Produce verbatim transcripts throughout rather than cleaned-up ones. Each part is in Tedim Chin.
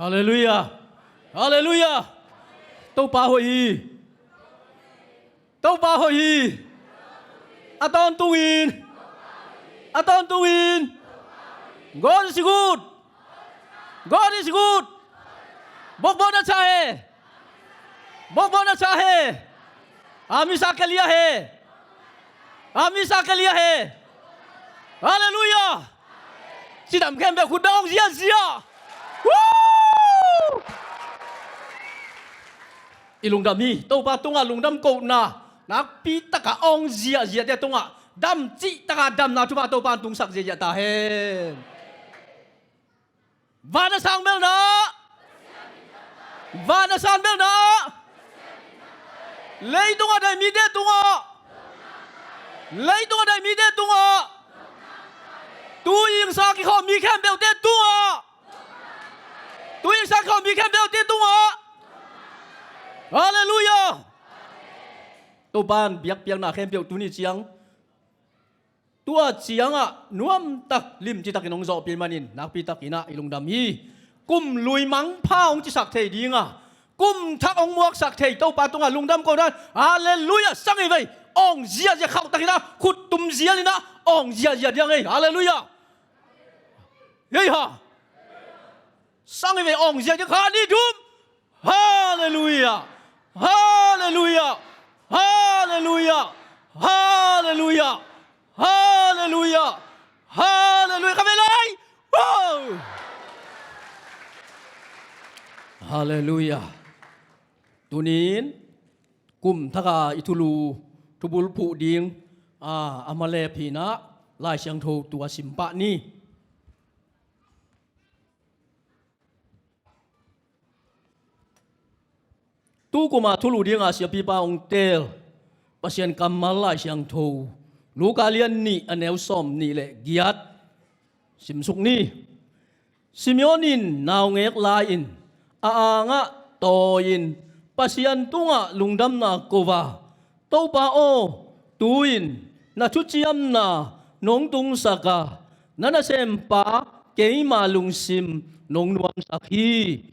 Halleluiah. Halleluiah. Topa hoih hi. Topa hoih hi. A tawntungin, a tawntungin, God is good. God is good. Bokbawhna cha he. Bokbawhna cha he. Amisa kelia he. Amisa kelia he. Halleluiah. Cidam khempeuh khut beng ong ziazia. Woo! I lungdam hi. Topa tungah lungdam kohna nakpi taka ong ziahziahte tungah dam cih taka damna thupha Topa in tungsak ziahziah ta hen. Van a sang belna, van a sang belna, leitung a dai mite tungah, leitung a dai mite tungah, tu-in sa kikhawm mi khempeuhte tungah, tu-in sa kikhawm mi khempeuhte tungah. Halleluiah. Topa in biakpiakna khempeuh tuni ciang tua ciangah nuamtak limci takin hong zawhpih manin nakpi takinah i lungdam hi. Kum lui mangpha hong cisak thei dinga, kum thak hong muaksak thei Topa tungah lungdam ko dan. Halleluiah. Sang i vei. Ong ziahziah khauh takinah khut tum zialinah ong ziahziah diang ei. Halleluiah. Hei ha. Sang i vei ong ziahziah kha ni dum. Halleluiah. Halleluiah. Halleluiah. Halleluiah. Halleluiah. Halleluiah. Ka vei lai. Wow. Halleluiah. Tunin kum thaka i thulu thubul phuh ding a, a malep hinah Lai Siangtho tua simpah ni. Tu kuma thulu dinga siapipa hong teel Pasian kammal Lai Siangtho Luka lian nih a neu sawm nih le giat simsuk ni. Simeon in naungek lai-in a angah tawi-in Pasian tungah lungdamna ko a, Topa aw, tu-in na thuciamna nong tungsak a, na nasempa keima lungsim nong nuamsak hi.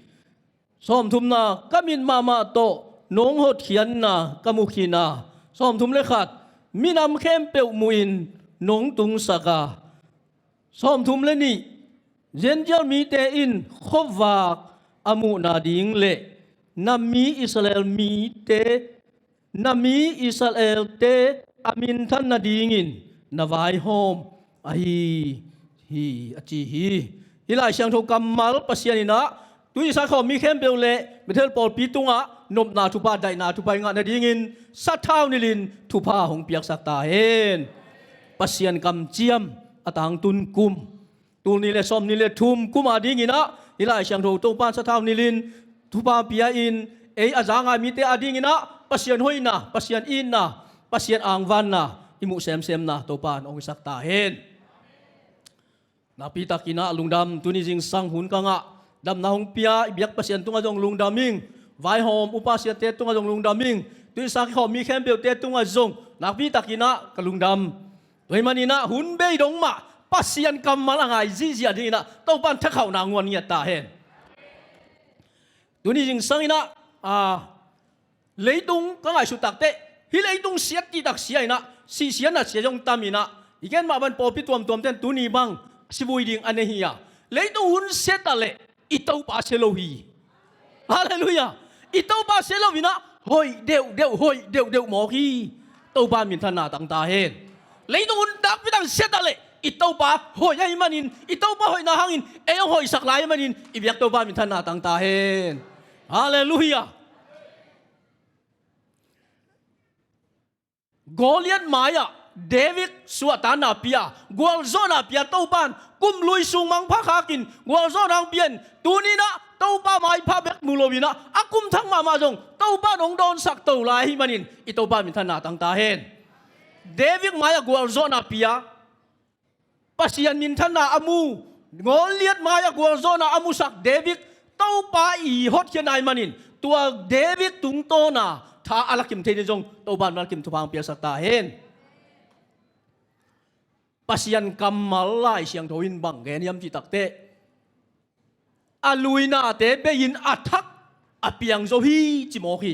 Sawmthumna, ka mit mahmah tawh nong hotkhiatna ka mu khin a, sawmthum le khat, minam khempeuh muhin nong tungsak a, sawmthum le nih, Gentail mite in khuavak a muhna ding le na mi Israel mite, na mi Israelte a minthan nadingin na vaihawm ahi hi, a ci hi. Hih Lai Siangtho kammal Pasian inah tui i sa khawm mi khempeuh le Bethel pawlpi tungah nopna thupha, daihna thupha i ngah nadingin sathau nilhin thupha hong piaksak ta hen. Pasian kamciam a tangtun kum, tul nih le sawm nih le thum kum a dinginah hih Lai Siangtho Topa in sathau nilhin thupha pia-in ei a za ngai mite a dinginah Pasian hoihna, Pasian itna, Pasian angvanna i muh semsemna Topa in hong hisak ta hen. Nakpi takinah lungdam. Tuni zingsang hun ka ngah, damna hong pia i biak Pasian tungah zong lungdam ing. Vaihawm upa siate tungah zong lungdam ing. Tui sa kikhawm mi khempeuhte tungah zong nakpi takinah ka lungdam. Tua ahih maninah hun bei dong mah Pasian kammal a ngai zihziah dinginah Topa in thakhauhna nguan ngiat ta hen. Tuni zingsanginah, a, leitung ka ngaihsut takteh, hih leitung siat cihtak sia inah, sihsia natsia zong tam inah, i gen mah bang pawlpi tuamtuamte in tuni bang sivui ding a nei hi a, leitung hun siat a leh i Topa sia lo hi. Halleluiah. I Topa sia lo inah hoih deuhdeuh, hoih deuhdeuh mawk hi. Topa minthanna tang ta hen. Leitung hun takpi tang siat a leh i Topa hoih ahih manin, i Topa hoihna hangin ei hong hoihsak lai ahih manin i biak Topa minthanna tang ta hen. Halleluiah. Goliath mai-ah David suahtakna pia, gualzawhna pia Topa in kum lui sung mangpha khakin gualzawhna hong pia in, tuni inah Topa maipha bek mu lo inah a kum thak mahmah zong Topa in hong dawnsak to lai ahih manin i Topa minthanna tang ta hen. David mai-ah gualzawhna pia, Pasian minthanna a mu, Goliath mai-ah gualzawhna a musak David, Topa i hotkhiatna ahih manin tua David tungtawna tha a lakim thei ding zong Topa in lakim thupha hong piaksak ta hen. Pasian kammal Lai Siangtho in bang gen hiam cih takteh, a luinate bei-in a thak a piang zo hi ci mawk hi.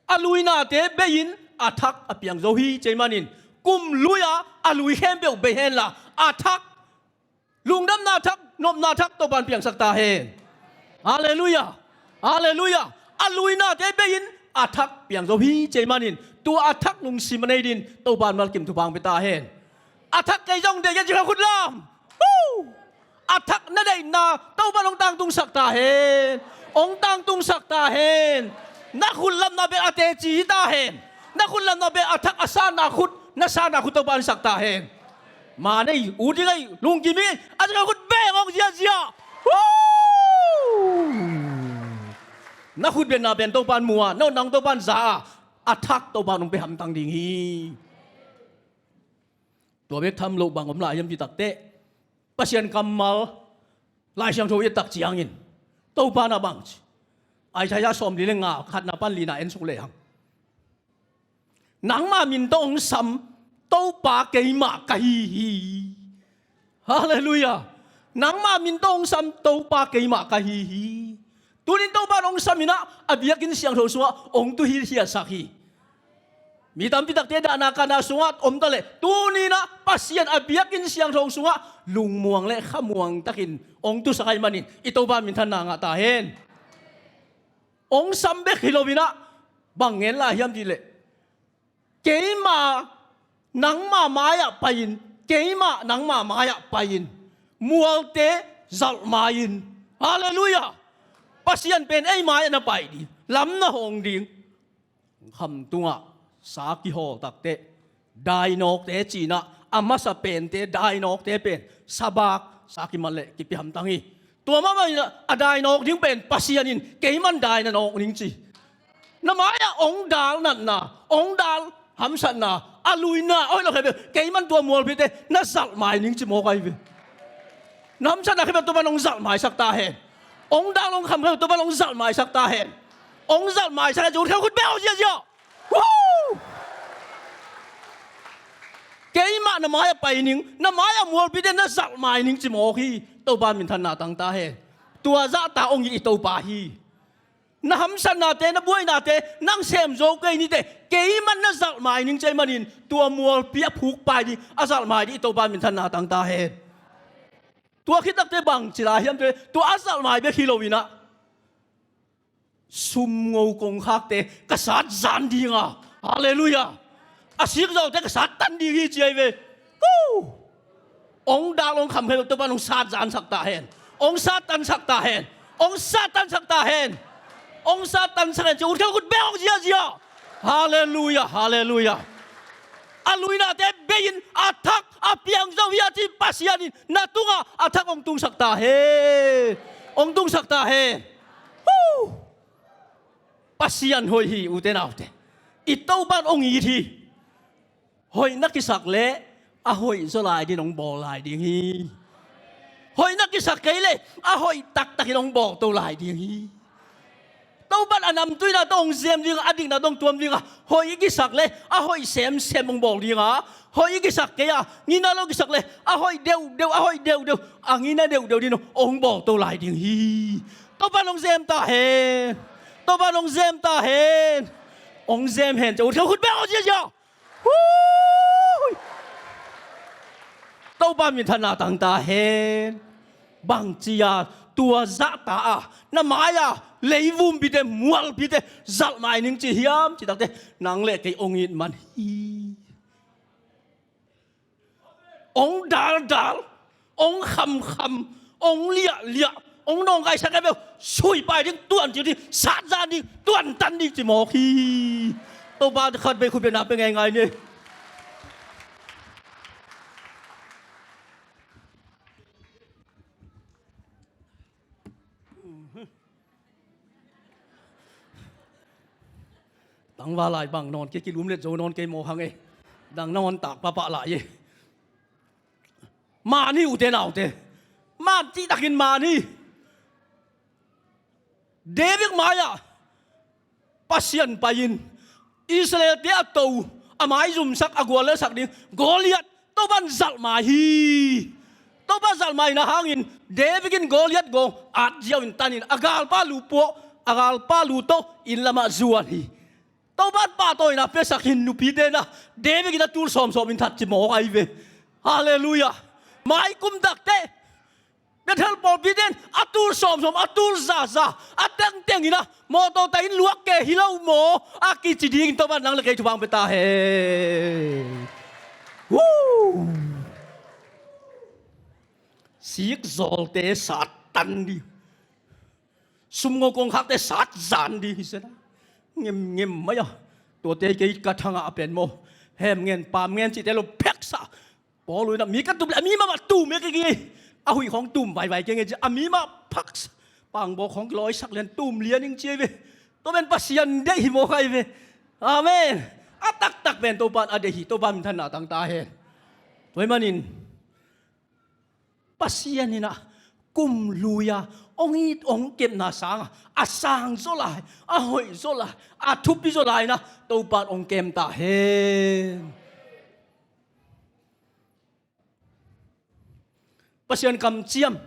A luinate bei-in a thak a piang zo hi ci ahih manin kum lui-a a lui khempeuh bei henla a thak, lungdamna thak, nopna thak Topa'n piangsak ta hen. Halleluiah. Halleluiah. A luinate bei-in a thak piang zo hi ci ahih manin tua a thak lungsim a nei dingin Topa'n malkim thupha hong pia ta hen. A thak kei zong deih a ci kha khut lam. Woo! A thak na deihna Topa'n hong tangtungsak ta hen. Hong tangtungsak ta hen. Na khut lamna bel a teci hi ta hen. Na khut lamna bel a thak a sanna khut, na sanna khut Topa'n sak ta hen. Ma nei, u ding ei, lungkim ei, a ci kha khut beng hong ziazia. Woo! Na khut benna pen Topa'n mu a, na nang Topa'n za a, a thak Topa'n hong pia hamtang ding hi. Tua bek tham loh bang om lai hiam cih takteh, Pasian kammal Lai Siangtho i et tak ciangin Topa'n a bang ci? Isaiah sawmli le nga, khatna pan lina en suk lehang. Nangma min tawh hong sam Topa keimah ka hi hi. Halleluiah. Nangma min tawh hong sam Topa keimah ka hi hi. Tunin Topa'n hong sam in ah, a biakinn siangtho sungah hong tuhihiasak hi. Mi tampi takte dahna kahna sungah om ta leh, tunin ah Pasian a biakinn siangtho sungah lungmuang le khamuang takin hong tusak ahih manin i Topa minthanna ngah ta hen. Hong sam bek hi loin ah, bang ngen lai hiam cih leh, keima nangma mai-ah pai-in, keima nangma mai-ah pai-in, mualte zalh mai-in. Halleluiah. Pasian pen ei mai-ah na pai ding, lam na hawng ding. Kham tungah sa kihawl takteh, dainawkte ci-in ah, a masa pente, dainawkte pen sabak sa kimat leh kipia hamtang hi. Tua mahmah in ah, a dainawk ding pen Pasian in keiman dai na nawk ning ci. Na mai-ah hong dal natna, hong dal hamsatna, a luina, a hoih lo khempeuh, keiman tua mualphite na zalh mai ning ci mawk ahi ve. Na hamsatna khempeuh Topa'n hong zalh maisak ta hen. Hong dal hong kham khempeuh Topa'n hong zalh maisak ta hen. Hong zalh maisak hen ci, ut khempeuh khut beng hong ziazia. Woo! Keimah na mai-ah pai ning, na mai-ah mualphite na zalh mai ning ci mawk hi. Topa minthanna tang ta hen. Tua zahta hong it i Topa hi. Na hamsatnate, na buainate nang sem zo kei ni teh, keiman na zalh mai ning ci ahih manin, tua mualpih a phukpai ding, a zalh mai ding i Topa minthanna tang ta hen. Tua khit takteh bang ci lai hiam cih leh, tua a zalh mai bek hi loin ah, sumngo kongkhakte ka sat zan ding a, halleluiah, a sikzawngte ka sat tan ding hi ci ahi ve. Woo! Hong dal hong kham khempeuh Topa'n hong sat zansak ta hen. Hong sat tansak ta hen. Hong sat tansak ta hen. Hong sat tansak hen ci, ut khempeuh khut beng hong ziazia. Halleluiah, halleluiah. A luinate bei-in a thak a piang zo hi a ci Pasian in na tungah a thak hong tungsak ta hen. Hong tungsak ta hen. Woo! Pasian hoih hi, ute naute. I Topa'n hong it hi. Hoih na kisak leh a hoih zaw lai dingin hong bawl lai ding hi. Hoih na kisak kei leh a hoih taktakin hong bawlto lai ding hi. Topa'n a namtuina tawh hong zem ding a, a dikna tawh hong tuam ding a, hoih i kisak leh a hoih semsem hong bawl ding a, hoih i kisak kei a, ngina lo kisak leh a hoih deuhdeuh, a hoih deuhdeuh, a ngina deuhdeuh dingin hong bawlto lai ding hi. Topa'n hong zem ta hen. Topa'n hong zem ta hen. Hong zem hen ci, ut khempeuh khut beng hong ziazia. Hui! Topa minthanna tang ta hen. Bangci a tua zahta a na mai-a leivumpite, mualphite zalh mai ning ci hiam cih takteh, nang le kei hong it man hi. Hong daldal, hong khamkham, hong liahliah, hong nawngkaisak khempeuh suipai ding, tuancil ding, satzan ding, tuantan ding ci mawk hi. Topa khatvei khutbetna pia ngeingai ni. Tangval lai bang nawn kei, kilumlet zo nawn kei maw hang e. Dang nawn tak pahpah lai e. Man hi, ute naute. Man cihtakin man hi. David mai-ah Pasian pai-in Israel-te a to, a maizumsak, a guallelsak ding Goliath Topa'n zalh mai hi. Topa Talmai na hangin David in Goliath gong at ziau in tanin a galpa lu puah, a galpa lu tawh inn lamah zuan hi. Topan pahtawina piasak hin nupite na David in a tul sawmsawm in that ci mawk ahi ve. Halleluiah. Mai kum takte Bethel pawlpite in a tul sawmsawm, a tul zaza, a tengteng in a mawtaw ta in luak ke hi lo maw a kici dingin Topan nang le kei thupha hong pia ta hen. Woo! Sikzawlte sat tan ding, sumngo kongkhakte sat zan ding hi sena. Ngemngem mai a, tuate kei ka thangah a pen maw, hem ngen pam ngen cihte lo pheksa. Paul in a mi ka tum le a mi mahmah tum e kei kei. A huih khawng tum vaivai kei nge ci a mi mah phaksa. Pangbawk khawng kilawisak lian tum lian ing ci ahi ve. Tua pen Pasian deih hi mawk ahi ve. Amen. A taktak pen Topan a deih hi, Topa minthanna tang ta hen. Tua ahih manin Pasian in a kum lui-a hong it hong kepna sangin a sang zaw lai, a hoih zaw lai, a thupi zaw lai in a Topan hong kem ta hen. Pasian kamciam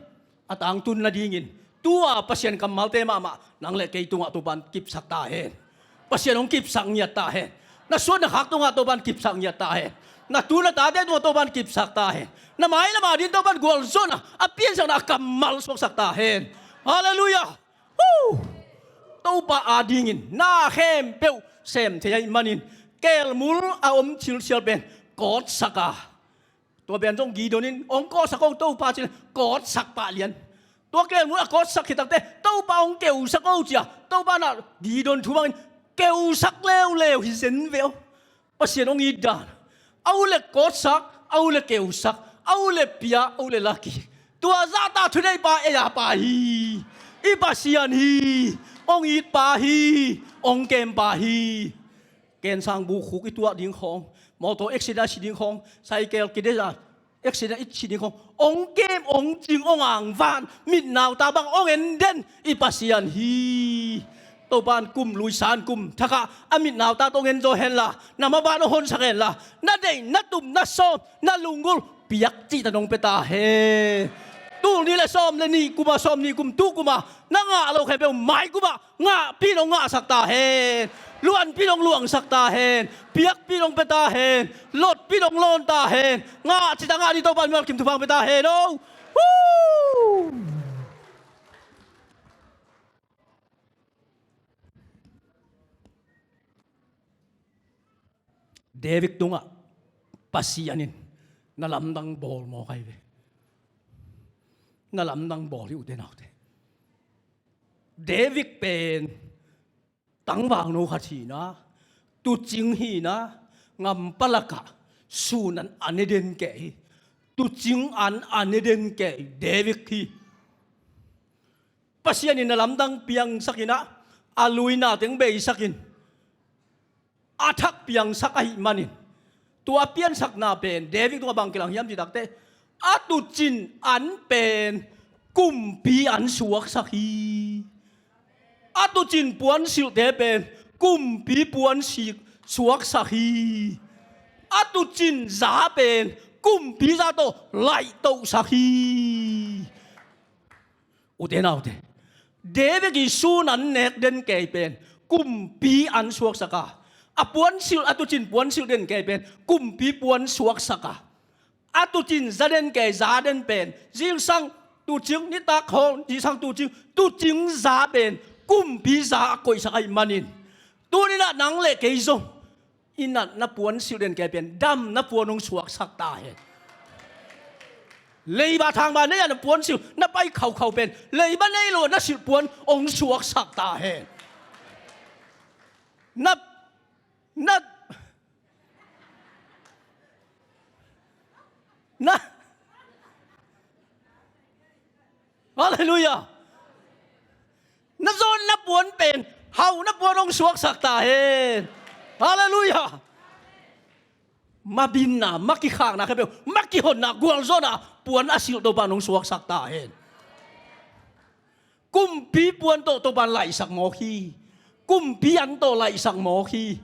a tangtun nadingin tua Pasian kammalte mahmah nang le kei tungah Topan kipsak ta hen. Pasian hong kipsak ngiat ta hen. Na suan na khak tungah Topan kipsak ngiat ta hen. Na tu na tate tungah Topan kipsak ta hen. Na mailam a ding Topan gualzawhna, a piansakna a kammal suaksak ta hen. Halleluiah. Woo! Topa adingin na khempeuh sem thei ahih manin kelmul a om chilchial pen kawtsak a, tua pen zong Gideon in hong kawtsak o Topa ci-in kawtsak pah lian. Tua kelmul a kawtsak khit takte Topa hong keusak o ci-a Topa in a Gideon thumangin keusak leuleu hi zen ve o. Pasian hong it dan, a ut le kawtsak, a ut le keusak, a ut le pia, a ut le laki. Tua zahta thuneipa ei a pa hi. I Pasian hi. Hong it pa hi. Hong kem pa hi. Kensang bu khuk i tuah ding khawng, mawtaw accident a si ding khawng, cycle kideza accident i si ding khawng, hong kem, hong cing, hong angvan, mitnauta bang hong en den i Pasian hi. Topan kum lui san kum thakah a mitnauta tawh hong en zaw henla, na maban hong honsak henla, na deih, na tup, na sawm, na lunggulh piak cihtak hong pia ta hen. Tul nih le sawm le nih kuma, sawm nih kum, tu kuma na ngah lo khempeuh mai kuma ngahpi in hong ngahsak ta hen. Luanpi in hong luangsak ta hen. Piakpi in hong pia ta hen. Lotpi in hong lawn ta hen. Ngah cihtak ngah ding Topa in mimal kim thupha hong pia ta hen o. Woo! David tungah Pasian in na lamdang bawl mawk ahi ve. Na lamdang bawl hi ute naute. David pen tangvalno khat hi-in ah, tuucing hi-in ah, ngampalakah sun an a ne den kei hi. Tuucing an a ne den kei hi David hi. Pasian in na lamdang piangsak in ah, a luina teng beisak in a thak piangsak ahih manin, tua a piansakna pen David tungah bang kilang hiam cih takte, a tuucin an pen kumpi an suaksak hi. A tuucin puansilhte pen kumpi puansilh suaksak hi. A tuucin za pen kumpi za tawh laihtohsak hi. Ute naute, David in sun an nek den kei pen kumpi an suaksak a, a puansilh, a tuucin puansilh den kei pen kumpi puan suaksak a, a tuucin za den kei za den pen zingsang tuucing, nitak hawl zingsang tuucing, tuucing za pen kumpi za a koihsak ahih manin, tuni-in ah nang le kei zong i natna puansilh den kei pen damna puan hong suaksak ta hen. Leiba thangba nei-a na puansilh na pai khaukhau pen leiba nei lo na silh puan hong suaksak ta hen. Na, na, na, Halleluiah. Na zawnna puan pen hauna puan hong suaksak ta hen. Halleluiah. Mabinna, makikhakna khempeuh, makihonna, gualzawhna puan a silh Topa in hong suaksak ta hen. Kumpi puan tawh Topa in laihsak mawk hi. Kumpi an tawh laihsak mawk hi.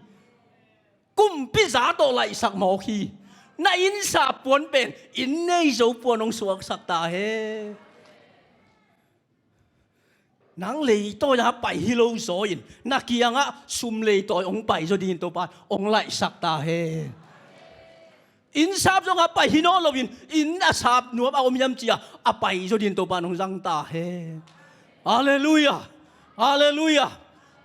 Kumpi za tawh laihsak mawk hi. Na innsap puan pen inn nei zo puan hong suaksak ta hen. Nang leitawi-a pai hi lo zaw in na kiangah sum leitawi hong pai zaw dingin Topa'n hong laihsak ta hen. Innsap zong a pai hi nawn loin inn a sap nuam a om hiam ci-a a pai zaw dingin Topa'n hong zang ta hen. Halleluiah. Halleluiah.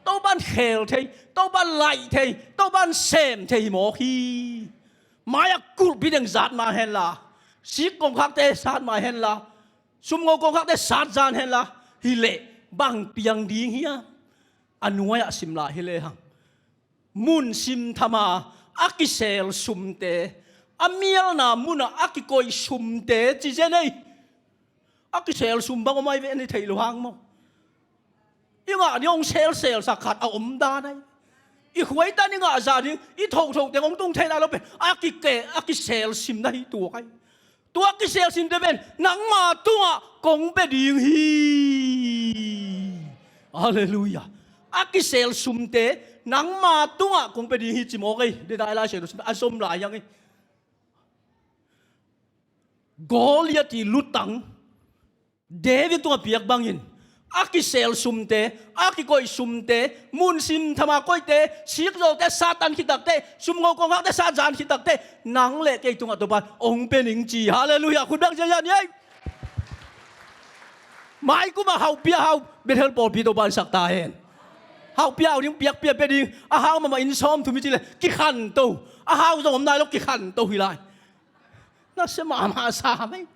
Topa'n khel thei, Topa'n laih thei, Topa'n sem thei hi mawk hi. Mai-ah kulhpi deng zat ma henla, sik kongkhakte sat ma henla, sumngo kongkhakte sat zan henla, hileh bang piang ding hiam? A nuai-ah sim lai hi lehang, mun simtham-a a kisel sumte, a mialna munah a kikoih sumte ci zen ei. A kisel sum bang om ai ve, ni thei lo hang maw? I ngah ding hong selselsak khat a om dan ai. I khuaitan i ngah zah ding, i thotho teng hong tung thei nai lo pen a kike, a kisel sim na hi tuak ai. Tua kisel simte pen nangma tungah kong pia ding hi. Halleluiah. A kisel sumte nangma tungah kong pia ding hi ci mawk ei. Daniel lai sia a zom lai hiang ei. Goliath i lutang David tungah piak bangin a kisel sumte, a kikoih sumte, mun simtham-a koihte, sikzawlte sat tan khit takteh, sumngo kongkhakte sat zan khit takteh, nang le kei tungah Topa'n hong pia ning ci. Halleluiah. Khut beng ziahziah ni ei. Mai kumah hauhpi a hau Bethel pawlpi Topa'n sak ta hen. Hauhpi a hau ding piakpi a pia ding. A hau mahmah inn sawmthum hi ci leh kikhanto. A hau zong om nai lo, kikhanto hi lai. Nasia mahmah sa mai.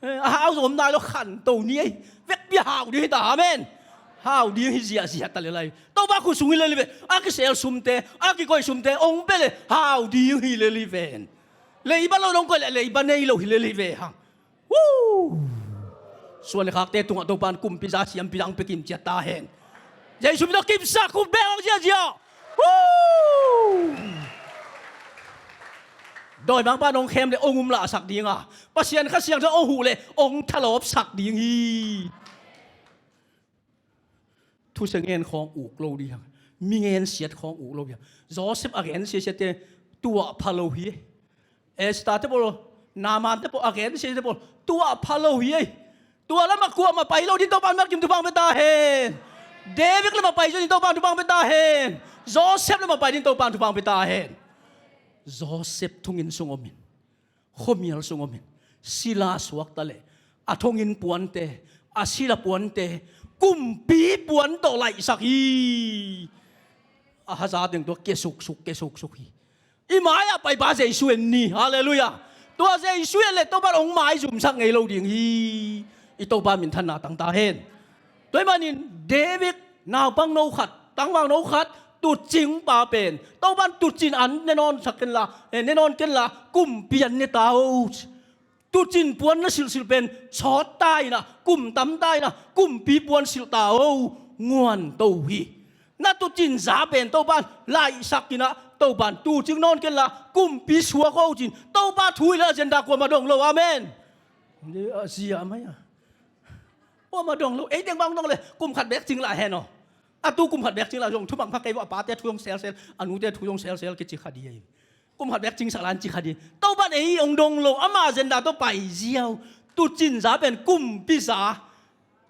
Eh, a hau zong om nai lo, khanto ni ei. Vekpi a hau ding hi ta, amen. Hau ding hi ziahziah ta lel ai. Topa khut sung hi lel hi ve. A kisel sumte, a kikoih sumte hong pia leh hau ding hi lel hi ven. Leiba lo nong koih leh leiba nei lo hi lel hi ve hang. Woo! Suan le khakte tungah Topa'n kumpi za siampi dang pia kim ciat ta hen. Jesu min tawh kipsak, khut beng hong ziahziah. Woo! Dawimangpa'n hong khem leh hong umlahsak ding a, Pasian Kha Siangtho hong huh leh hong thalawpsak ding hi. Thusia ngen khawng uk lo ding hiam? Mi ngen siat khawng uk lo ding hiam? Joseph a gen siasiate tuah pha lo hi. Esther te pawl, Naaman te pawl, a gen siasiate pawl tuah pha lo hi. Tua lamah kuamah pai lo ding Topa'n mah kim thupha hong pia ta hen. David lamah pai zo ding Topa'n thupha hong pia ta hen. Joseph lamah pai ding Topa'n thupha hong pia ta hen. Joseph thonginn sung omin, khuamial sung omin, sila suakta leh a thonginn puante, a sila puante kumpi puan tawh laihsak hi. A haza teng tua kia suksuk, kia suksuk hi. I mai-ah paipa Jesu en ni. Halleluiah. Tua Jesu en leh Topa'n hong maizumsak ngei lo ding hi. I Topa minthanna tang ta hen. Tua ahih manin David naupangno khat, tangvangno khat, tutcingpa pen Topa'n tutcin an ne nawnsak kenla, eh, ne nawn kenla, kumpi an ne ta o. Tutcin puan na silhsilh pen sawt ta in ah, kum tam ta in ah, kumpi puan silh ta o, nguanto hi. Na tutcin za pen Topa'n laihsak in ah, Topa'n tutcing nawn kenla, kumpi suak o cin Topa thu hi leh agenda kuamah dong lo. Amen. Ziah mai a. Kuamah dong lo, ei teng bang dong leh kum khat bek cing lai hen aw. A tu kum khat bek cing lai zong thumang pha kei vo, a pate thu zong selsel, a nute thu zong selsel kici kha ding hi. Kum khat bek cingsak lai ci kha ding. Topa'n ei hong dong lo, ama agenda tawh pai ziau. Tutcin za pen kumpi za.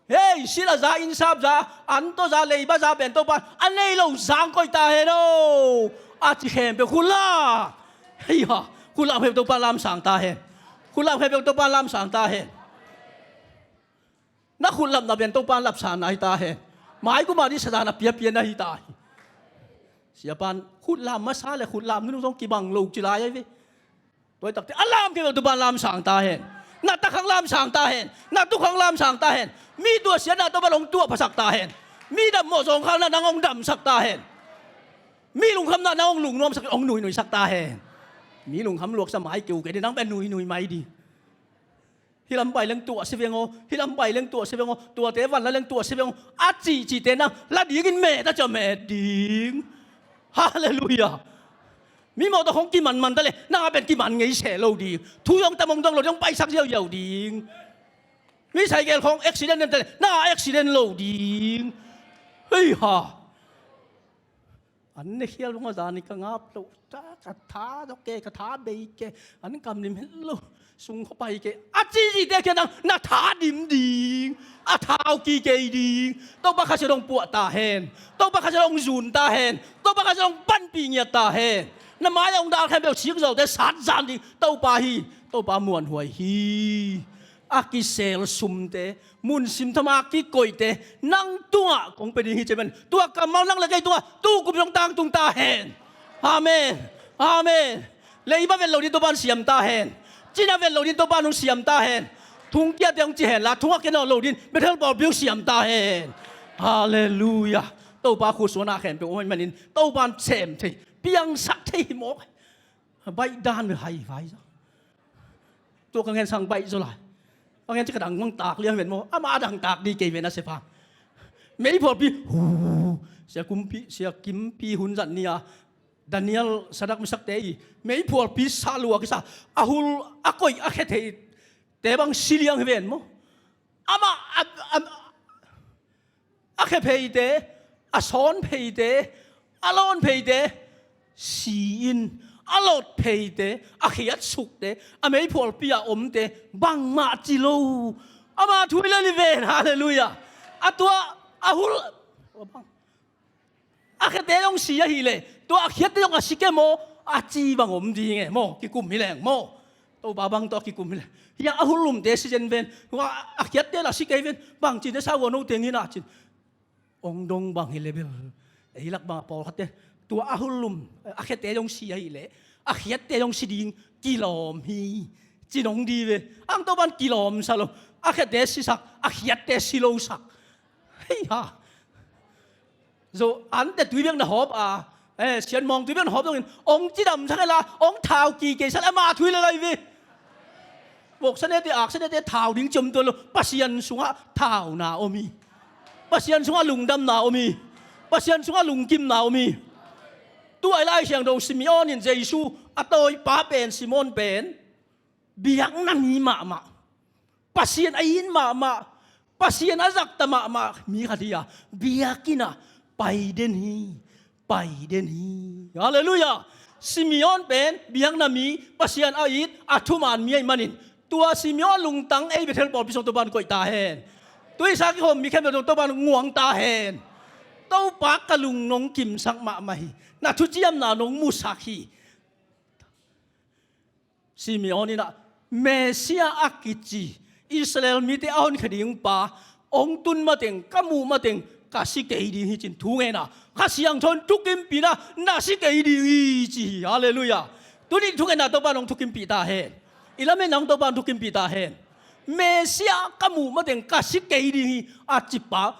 Hei, sila za, innsap za, an tawh za, leiba za pen Topa'n a nei lo zang koih ta hen aw. A ci khempeuh khut lam. Hei ha, khut lam khempeuh Topa'n lamsang ta hen. Khut lam khempeuh Topa'n lamsang ta hen. Na khut lapna pen Topa'n lapsanna hi ta hen. Mai kumah ding sazan a piapia na hi ta hi. Siapa'n khut lam masa leh khut lam nunung zong kibang lo ci lai ai ve. Tua hi takteh a lam khempeuh Topa'n lamsang ta hen. Na takhang lamsang ta hen. Na tukhang lamsang ta hen. Mi tuahsiatna Topa'n hong tuahphasak ta hen. Mi dammawh zawngkhalna nang hong damsak ta hen. Mi lungkhamna nang hong lungnuamsak, hong nuinuisak ta hen. Mi lungkham luaksa mai keu kei ding, nang pen nuinui mai ding. Hih lam pai leng tuah sia veng aw, hih lam pai leng tuah sia veng aw, tuate van la leng tuah sia veng aw, a cihcihte nang la dingin met a cia met ding. Halleluiah. Mi mawtaw khawng kimanman ta leh nang a pen kiman ngei seh lo ding. Thu zong tam hong dong lo ding, hong paisak ziauziau ding. Mi cycle khawng accident nem ta leh nang a accident lo ding. Hei ha. An ne khial bang a zan i ka ngap lo. Ta, ka tha dok ke, ka tha bei ke, an kam lim het lo. Sung khuapai ke. A ci zite kiang nang na tha dim ding, a thau kikei ding. Topa Kha Siangtho hong puah ta hen. Topa Kha Siangtho hong zun ta hen. Topa Kha Siangtho hong panpih ngiat ta hen. Na mai-ah hong dal khempeuh sikzawlte sat zan ding Topa hi. Topa muanhuai hi. A kisel sumte, mun sim thama kikoihte nang tungah kong pia ding hi ci-in, tua kammal nang le kei tungah tu kum zong tangtung ta hen. Amen. Amen. Leiba vet lo ding Topa in siam ta hen. Cina vet lo ding Topa in hong siam ta hen. Thung kiate hong ci hen la, thungah kia nawn lo ding Bethel pawlpi hong siam ta hen. Halleluiah. Topa khut sungah na khempeuh om ahih manin Topa in sem thei, piangsak thei hi mawk. Baih dan bel hai vai zaw. Tua ka ngen sang baih zaw lai. Ka ngen ci ka dang mang tak liang ven maw. Ama dang tak di kei ven a se pha. Meiphualpi, hu, Sia Kumpi, Sia Kimpi hun zat ni a, Daniel, Sadak, Mesak te i meiphualpi sa lua kisa, a hul a koih a khe thei te bang si liang hi ven maw. Ama, a, a, a khe pheite, a sawn pheite, a lawn pheite, si-in, a lot pheite, a khiat sukte, a meiphualpi a omte, bangmah ci lo. Ama thu hi lel hi ven, halleluiah. A tua, a hul, a khete zong si ahih leh, tua a khiatte zong a si kei maw, a ci bang om ding e maw, kikum hi leng maw. Topa bang tawh a kikum hi leng. Hia a hul lumte si zen ven, tua a khiatte la si kei ven, bang cin e sa ua no teng hi na cin. Ong dong bang hi le bel. Ei lak bang a pawlkhatte, tua a hul lum, a khete zong si ahih leh, a khiatte zong si ding kilawm hi. Cin ong di ve. Ang Topa in kilawm sa lo. A khete sisak, a khiatte si lo sak. Hei ha. Zo, ante tui biak na hawp a, eh, sian mawng tui biak na hawp dongin, ong cidam sak e la, ong thau kikei sak e, ama thu hi lel hi ve. Voksa nete, aksa nete thau ding ciam tuan lo, Pasian sungah thauna om hi. Pasian sungah lungdamna om hi. Pasian sungah lungkimna om hi. Tu-a i Lai Siangtho Simeon in Jesu a tawipa pen Simeon pen biakna mi mahmah, Pasian a it mahmah, Pasian a zakta mahmah mi khat hi a, biakinn ah pai den hi, pai den hi. Halleluiah. Simeon pen biakna mi, Pasian a it, a thuman mi ahih manin, tua Simeon lungtang ei Bethel pawlpi sung Topa in koih ta hen. Tuisa kikhawm mi khempeuh Topa in nguang ta hen. Topa ka lung nong kimsak mahmah hi. Na thuciamna nong musak hi. Simeon in ah, Messiah a kici Israel mite a honkhia ding pa hong tun mateng, ka muh mateng, ka si kei ding hi ci-in thu ngen a, Kha Siangtho in thukimpih in ah, na si kei ding hi ci hi. Halleluiah. Tuni thungetna Topa in hong thukimpih ta hen. I lametna hong Topa in thukimpih ta hen. Messiah ka muh mateng ka si kei ding hi a ci pa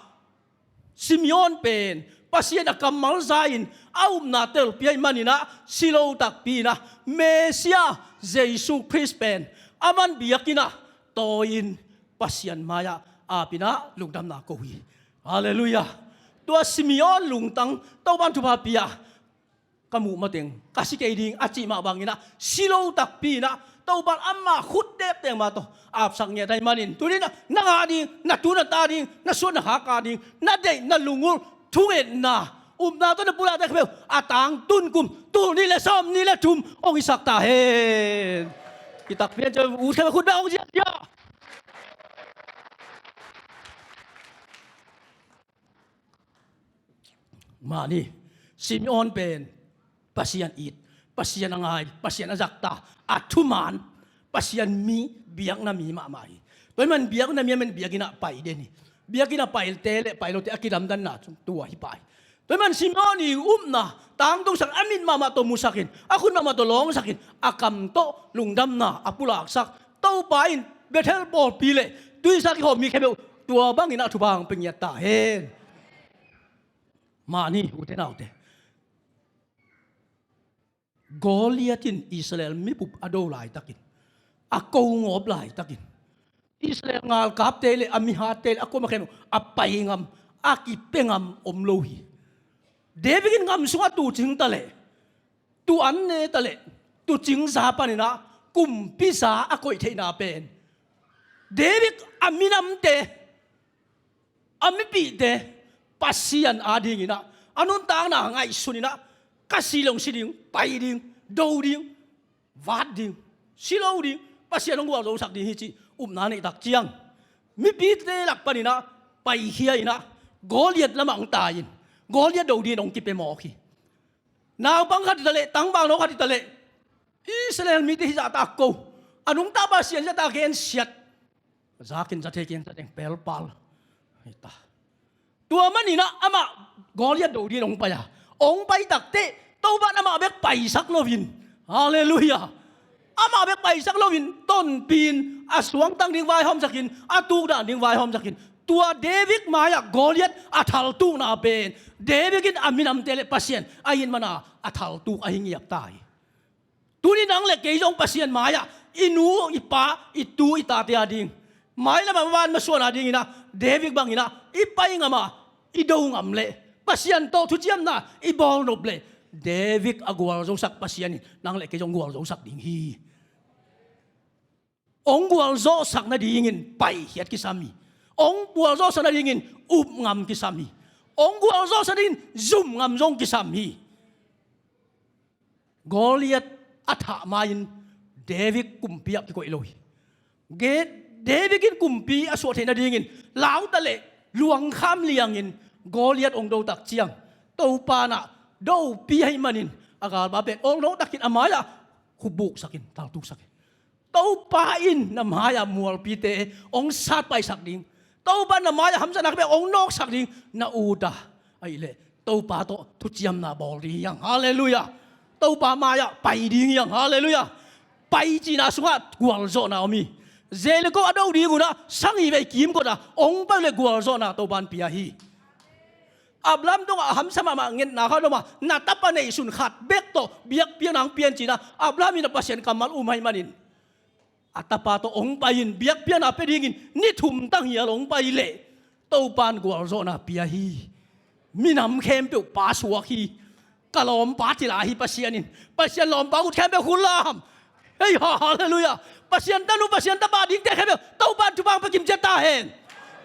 Simeon pen Pasian a kammal za-in a upna telpih ahih manin ah, si lo takpi in ah, Messiah Jesu Khrist pen aman biakinn ah tawi-in Pasian mai-ah ap in ah lungdamna ko hi. Halleluiah. Tua Simeon lungtang Topa in thupha pia, ka muh mateng ka si kei ding a cih mah bangin ah, si lo takpi in ah, Topa in ama khut tektek mah tawh apsak ngiat ahih manin, tuni in ah nang a ding, na tu na ta ding, na suan na khak a ding, na deih na lungul thungetna, upna tawh na pulakte khempeuh a tangtun kum tul nih le sawmnih le thum hong hisak ta hen. Kitak pian ciang ut khempeuh khut beng hong ziahziah. Mah ni, Simeon pen Pasian it, Pasian a ngai, Pasian a zakta, a thuman, Pasian mi, biakna mi mahmah hi. Tua ahih man biakna mi a men biakinn ah pai den hi. Biakinn ah paite le pai lote a kidamdanna tua hi pah hi. Tua ahih man Simeon i upna tangtungsak, a mit mahmah tawh musakin, a khut mahmah tawh lawngsakin, a kam tawh lungdamna a pulaksak Topa in Bethel pawlpi le tuisa kikhawm mi khempeuh tua bangin ah thupha hong pia ngiat ta hen. Mah ni, ute naute. Goliath in Israel mipup a do laitakin, a ko ngawp laitakin, Israel ngalkapte le a mihatte le a kuama khempeuh a pai ngam, a kipia ngam om lo hi. David in ngam sungah tuucing ta leh, tuu an ne ta leh, tuucing za panin ah kumpiza a koih theihna pen David a minamte, a mipihte Pasian adingin ah, a nuntakna ngaihsunin ah, Ka si le hong si ding, pai ding, do ding, vat ding, si lo ding, Pasian hong gualzosak ding hi cih upna neihtak ciang, mipite lak paninah paikhia inah Goliat lamah hong tai-in Goliat do dingin hong kipia mawk hi. Naupang khat hi taleh, tangvalno khat hi taleh, Israel mite hizahtak ko, a nungta Pasian hizahtak gensiat, zakin zathei keng zateng pelpal hi ta. Tua maninah amah Goliat do dingin hong pai a, hong pai takteh Topan amah bek paisak loin, halleluiah, amah bek paisak loin tonpin a suangtang ding vaihawmsakin, a tukdan ding vaihawmsakin, tua David mai-ah Goliat a thaltukna pen David in a minamte le Pasian a it mana a thaltuk ahi ngiat ta hi. Tuni nang le kei zong Pasian mai-ah i nu, i pa, i tu, i tate a ding, mailamah van masuan a dinginah David banginah i pai ngam a, i do ngam leh, Pasian tawh thuciamna i bawl nop leh, David a gualzosak Pasian in nang le kei zong gualzosak ding hi. Hong gualzawhsak nadingin paikhiat kisam hi. Hong gualzawhsak nadingin up ngam kisam hi. Hong gualzawhsak nadingin zum ngam zong kisam hi. Goliat a thah ma-in David kumpi ah kikoih lo hi. Ge-, David in kumpi a suah theih nadingin lauta le luangkham liangin Goliat hong dotak ciang, Topa in ah dopi ahih manin a galpa pen awlnawtakin a mai-ah khubuksakin thaltuksak hi. Topa in na mai-ah mualpite hong satpaisak ding, Topa in na mai-ah hamsatna khempeuh hong nawksak ding, na ut a, ahih leh Topa tawh thuciamna bawl ding hi hang, halleluiah. Topa mai-ah pai ding hi hang, halleluiah. Pai cihna sungah gualzawhna om hi. Jericho a do ding unah sang hi vei kimkot a hong pai uh leh gualzawhna Topa in pia hi. Abraham tungah a hamsa mahmah ngetna khat om a, na tapa neihsun khat bek tawh biakpiakna hong pia in ci-in ah Abraham in a Pasian kammal um ahih manin a tapa tawh hong pai-in biakpiakna pia dingin ni thum tanghial hong pai leh Topa in gualzawhna pia hi. Minam khempeuh pa suak hi. Ka lawmpa ci lai hi Pasian in. Pasian lawmpa ut khempeuh khut lam. Hei, ha, halleluiah. Pasian tanu, Pasian tapa dingte khempeuh Topa in thupha hong pia kimciat ta hen.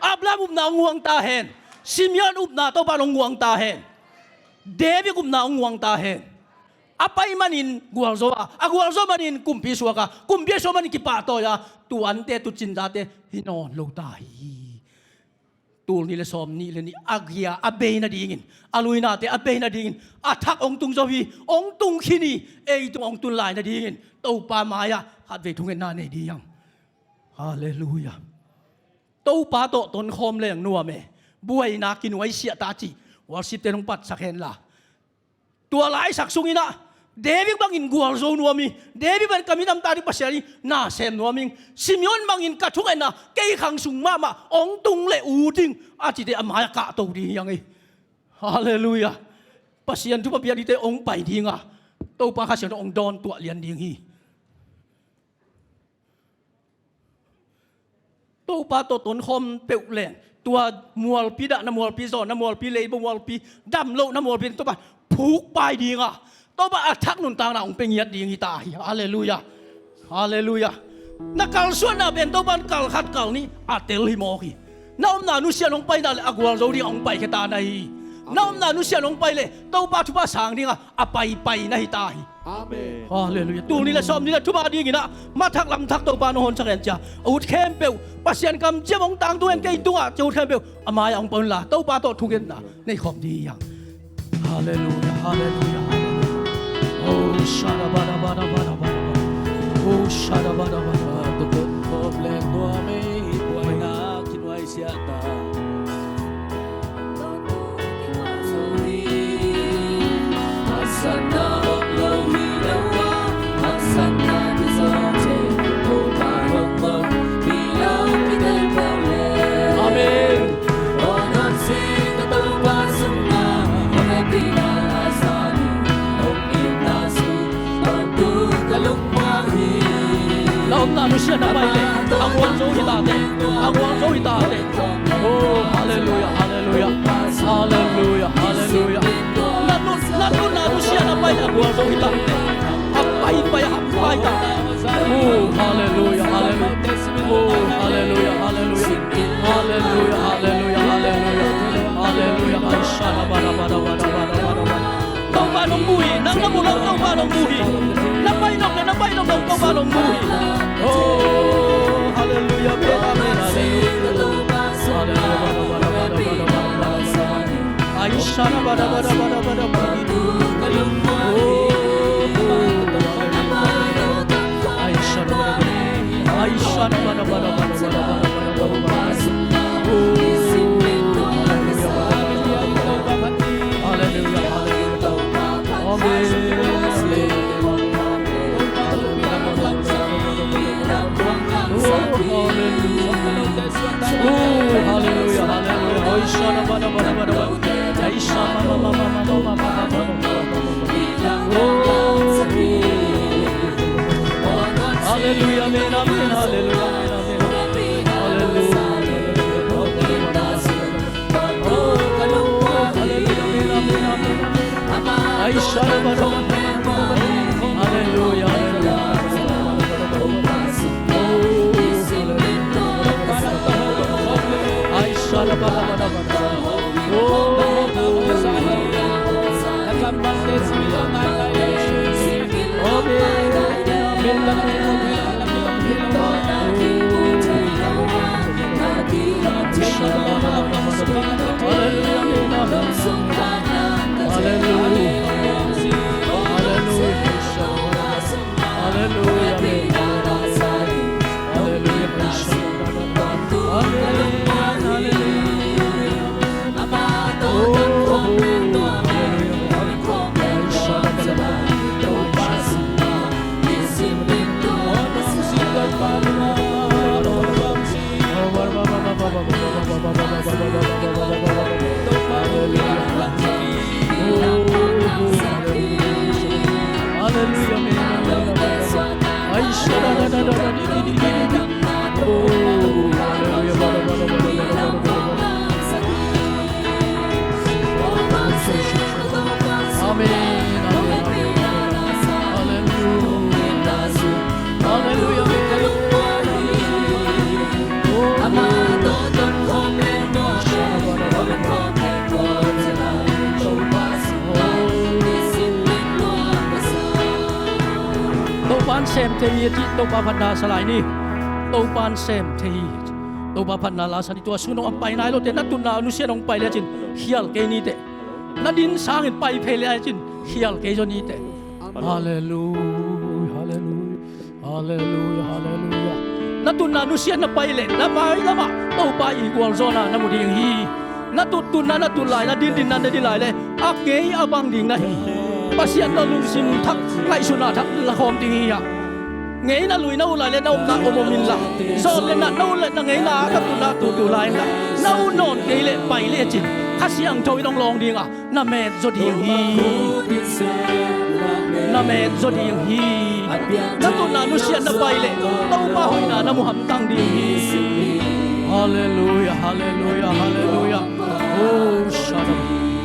Abraham upna hong guang ta hen. Simeon upna Topa in hong guang ta hen. David upna hong guang ta hen. A pai manin gualzo a, a gualzo manin kumpi suak a, kumpi a suak manin kipahtawi a, tuante tuucinzate hi nawn lo ta hi. Tul nih le sawm nih le nih a gia a bei nadingin, a luinate a bei nadingin a thak hong tung zo hi, hong tung khin hi. Ei tungah hong tun lai nadingin Topa mai-ah khatvei thungetna nei ding hi hang. Halleluiah. Topa tawh tonkhawm leng nuam e. Buaina kinuaisiah ta cih worship-te in hong patsak hen la. Tua laisak sunginah David bangin gualzo nuam hi. David bangin ka minam ta ding Pasian in na sem nuam ing. Simeon bangin ka thungetna kei khang sung mahmah hong tung leh ut ing a cite a mai-ah kahto ding hi hang ei. Halleluiah. Pasian thupha piak dingte hong pai ding a, Topa Kha Siangtho hong dawntuah lian ding hi. Topa tawh tonkhawm peuh leng tua mualpi dah, na mualpi zaw, na mualpi leiba mualpi, dam loh na mualpi, Topa phukpai ding a, Topa a thak nuntakna hong pia ngiat ding hi ta hi. Halleluiah. Halleluiah. Na kalsuanna pen Topa in kal khat kal nih a tel hi mawk hi. Na omna nusia in hong paina le a gualzo ding a hong paikhia ta na hi. Na omna nusia in hong pai le Topa thupha sang ding a, a paipai na hi ta hi. Amen. Halleluiah. Tul nih le sawm nih le thum a dinginah mathak lamthak Topa in hong honsak hen cia, a ut khempeuh Pasian kamciam hong tangtung hen kei tungah cia ut khempeuh a mai-ah hong pai unla, Topa tawh thungetna nei khawm ding hi hang. Halleluiah, halleluiah, halleluiah. Oh, shada bada bada bada bada. Oh, shada bada bada bada. Tua tonkhawm leng nuam e, buaina kinuaisiah ta. Amen. Na omna nusia na pai le a gualzo hi ta teh. A gualzo hi ta teh. Oh, halleluiah, halleluiah. Halleluiah, halleluiah. Na nu, na nu, na nusia na pai a gualzo hi ta teh. A paipai, a paipai ta. Oh, halleluiah, halleluiah. Oh, halleluiah, halleluiah. Halleluiah, halleluiah, halleluiah. Halleluiah. Ai, shada bada bada bada bada bada. Topa nong bui, Hong mu hi. Na pai nop le na pai nop lo Topa hong mu hi. Oh, hallelujah, amen, amen, hallelujah. Hallelujah. Ai, shana, bada, bada, bada, bada, bada. Oh, oh, hallelujah. Ai, shana, bada, bada. Ai, shana, bada, bada, bada, bada, bada, bada, bada. Oh, hallelujah, hallelujah, hallelujah. Amen. Oh, hallelujah. Oh, hallelujah, hallelujah. Oh, shana, bada, bada, bada, bada. Ai, shama, ma, ma. Oh, hallelujah, amen, amen, hallelujah, amen, amen. Hallelujah. Oh, hallelujah, amen, amen, amen. Ai, shana, bada, bada. Hallelujah, hallelujah. Oh, hallelujah. Ai, shana, bada, bada, bada. Oh, oh, oh. Hallelujah. Hallelujah. Hallelujah. Hallelujah. Hallelujah. Amen. Hallelujah. Amen. Amen. Amen. Hallelujah. Hallelujah. Amen. Oh, Topa'n sem thei hi a cih Topa phatna sa lai ni. Topa'n sem thei hi. Topa phatna la sa ni. Tua sun hong pai nai lote, na tutna nusia in hong pai lecin khial kei ni teh. Na din sangin pai phei lecin khial kei zaw ni teh. Hallelujah, hallelujah, hallelujah, hallelujah. Na tutna nusia in na pai leh, na pai lamah Topa i gualzawhna na mu ding hi. Na tut tutna na tut lai, na din dinna na din lai leh a ngei a bang ding na hi. Pasian tawh lungsim thak, ngaihsutna thak la khawm ding hi a. Ngei na lui na ut lai leh na omna om om inla, sawm le nat na ut leh na ngeina na tutna tutu lai inla, na ut nawn kei leh pai lecin Kha Siangtho in hong lawng ding a, na met zaw ding hi. Na met zaw ding hi. Na tutna nusia in na pai leh Topa hoihna na mu hamtang ding hi. Hallelujah, hallelujah, hallelujah. Oh, shadam.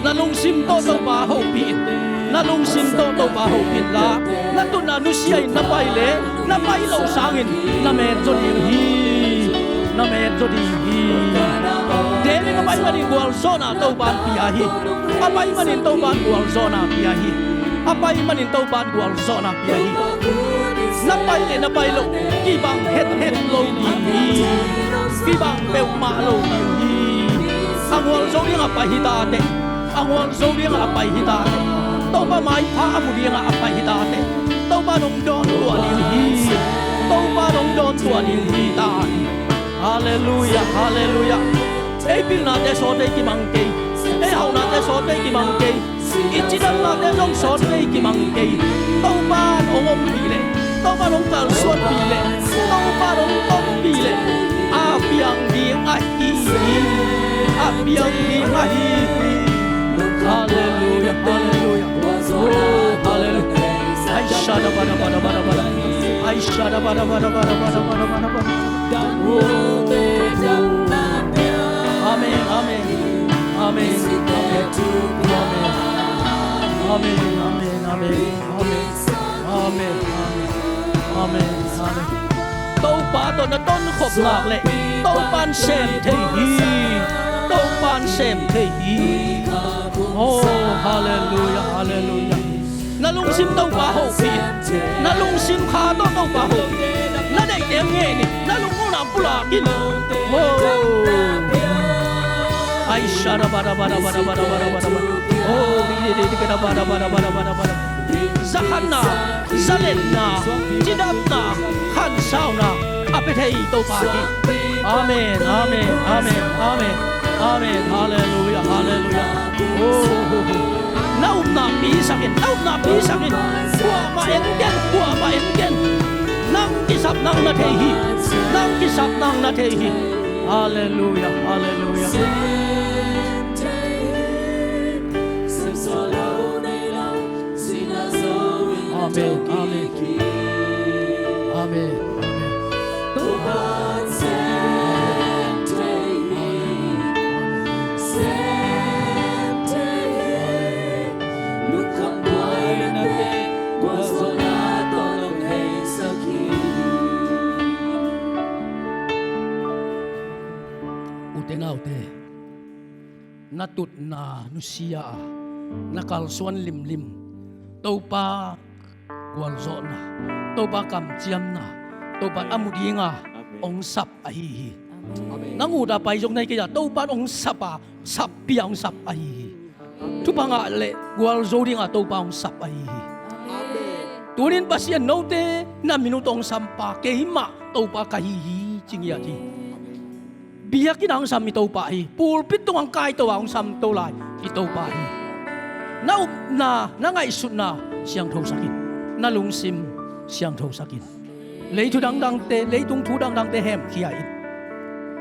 Na lungsim tawh Topa hopih in. Na lungsim tawh Topa hopih inla, na tutna nusia in na pai leh na pai loh sangin na met zaw ding hi. Na met zaw ding hi. David a pai manin gualzawhna Topa'n pia hi. A pai manin Topa'n gualzawhna pia hi. A pai manin Topa'n gualzawhna pia hi. Na pai leh na pai loh kibang hethet lo ding hi. Kibang peuhmah lo ding hi. A gualzo dingah pai hi ta teh. A gualzo dingah a pai hi ta teh. Topa maipha a mu dingah a pai hi ta teh. Topa hong dawn tuah ding hi. Topa hong dawn tuah ding hi ta hi. Hallelujah, hallelujah. Ei pilnate sawt ei kimang kei. Ei hauhnate sawt ei kimang kei. I cidamnate zong sawt ei kimang kei. Topa hong ompih leh, Topa hong kalsuanpih leh, Topa hong tonpih leh, a piang ding ahi hi. A piang ding ahi hi. Hallelujah, hallelujah. Oh, hallelujah. Ai, shada bada bada bada bada. Ai, shada bada bada bada bada bada bada. Amen, amen. Amen, amen. Amen, amen, amen. Amen, amen. Amen, amen. Topa tawh na tonkhop nak leh Topa'n sem thei hi. Topa'n sem thei hi. Oh, hallelujah, hallelujah. Na Lungsim Topa hopih in. Na lungsim kha tawh Topa hopih in. Na deihte ngen in. Na lungmuanna pulak in. Oh. Ai, shada bada bada bada bada bada bada bada. Oh, di di di di bada bada bada bada bada bada. Zakhanna, zalenna, cidamna, khansauna a pia thei Topa hi. Amen, amen, amen, amen, amen. Halleluia, halleluia. Oh, na upna pisak in, na upna pisak in. Kuamah en ken, kuamah en ken. Nang kisap nang na thei hi. Nang kisap nang na thei hi. Halleluia, halleluia. Amen, amen. Amen, amen. Ute naute, na tutna nusia a, na kalsuan limlim Topa gualzawhna, Topa kamciamna, Topa a mu dinga hong sap ahi hi. Nang uta pai zong na hi kei a, Topa hong sap a, sappih a hong sap ahi hi. Thupha ngah le gualzo dinga Topa hong sap ahi hi. Tunin Pasian note na min uh tawh hong sampa keimah Topa ka hi hi ci ngiat hi. Biakinn ah hong sam i Topa hi. Pulpit tungah hong kaito a hong samto lai i Topa hi. Na upna, na ngaihsutna siangthosak in. Na lungsim siangthosak in. Lei thu dangdangte, leitung thu dangdangte hemkhia in.